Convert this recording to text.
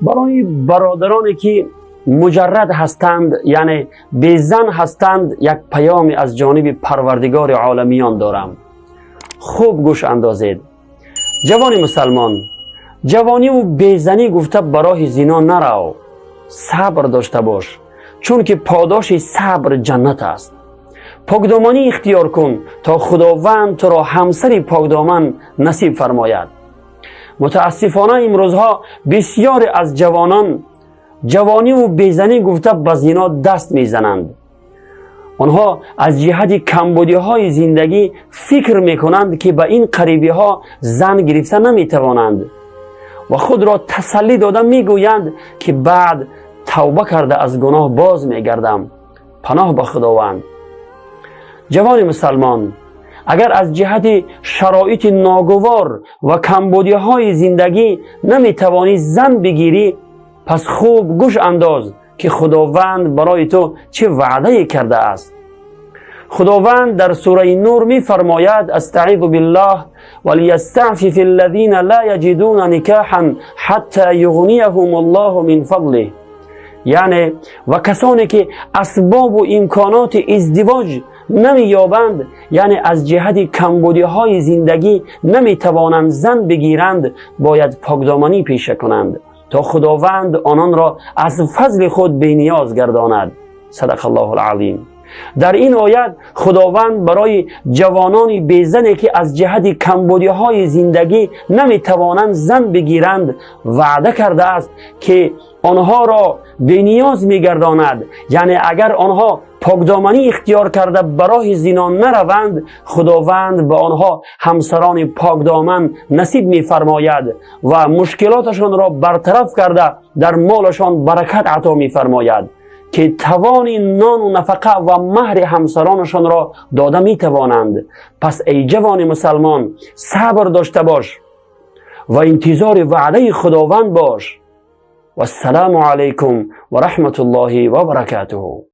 Барои бародароне ки муҷаррад ҳастанд, яъне безан ҳастанд, як паёме аз ҷониби Парвардигори оламиён дорам. Хуб гӯш андозед. Ҷавони мусалмон, ҷавониву безанӣ гуфта ба роҳи зино нарав. Сабр дошта бош, чунки подоши сабр ҷаннат аст. Покдоманӣ ихтиёр кун, то Худованд туро ҳамсари покдоман насиб фармояд. Мутаассифона, имрӯзҳо бисёре аз ҷавонон ҷавониву безанӣ гуфта ба зино даст мезананд. Онҳо аз ҷиҳати камбудиҳои зиндагӣ фикр мекунанд, ки ба ин қарибиҳо зан гирифта наметавонанд ва худро тасаллӣ дода мегӯянд, ки баъд тавба карда аз гуноҳ боз мегардам. Паноҳ ба Худованд. Ҷавони мусалмон, агар аз ҷиҳати шароити ногувор ва камбудиҳои зиндагӣ наметавонӣ зан бигирӣ, пас хуб гӯш андоз, ки Худованд барои ту чӣ ваъдае кардааст. Худованд дар сураи Нур мефармояд: أستعيذ بالله، وليستعفف الذين لا يجدون نكاحا حتى يغنيهم الله من فضله. Яъне ва касоне ки асбобу имконоти издивоҷ намеёбанд, яъне аз ҷиҳати камбудиҳои зиндагӣ наметавонанд зан бигиранд, бояд покдоманӣ пеша кунанд, то Худованд ононро аз фазли худ бениёз гардонад. صدق الله العظيم. Дар ин оят Худованд барои ҷавонони безане, ки аз ҷиҳати камбудиҳои зиндагӣ наметавонанд зан бигиранд, ваъда кардааст, ки онҳоро бениёз мегардонад. Яъне агар онҳо покдоманӣ ихтиёр карда ба роҳи зино нараванд, Худованд ба онҳо ҳамсарони покдоман насиб мефармояд ва мушкилоташонро бартараф карда, дар молашон баракат ато мефармояд, ки тавони нону нафақа ва маҳри ҳамсаронашонро дода метавонанд. Пас эй ҷавони мусалмон, сабр дошта бош ва интизори ваъдаи Худованд бош. Вассалому алайкум ва раҳматуллоҳи ва баракатуҳу.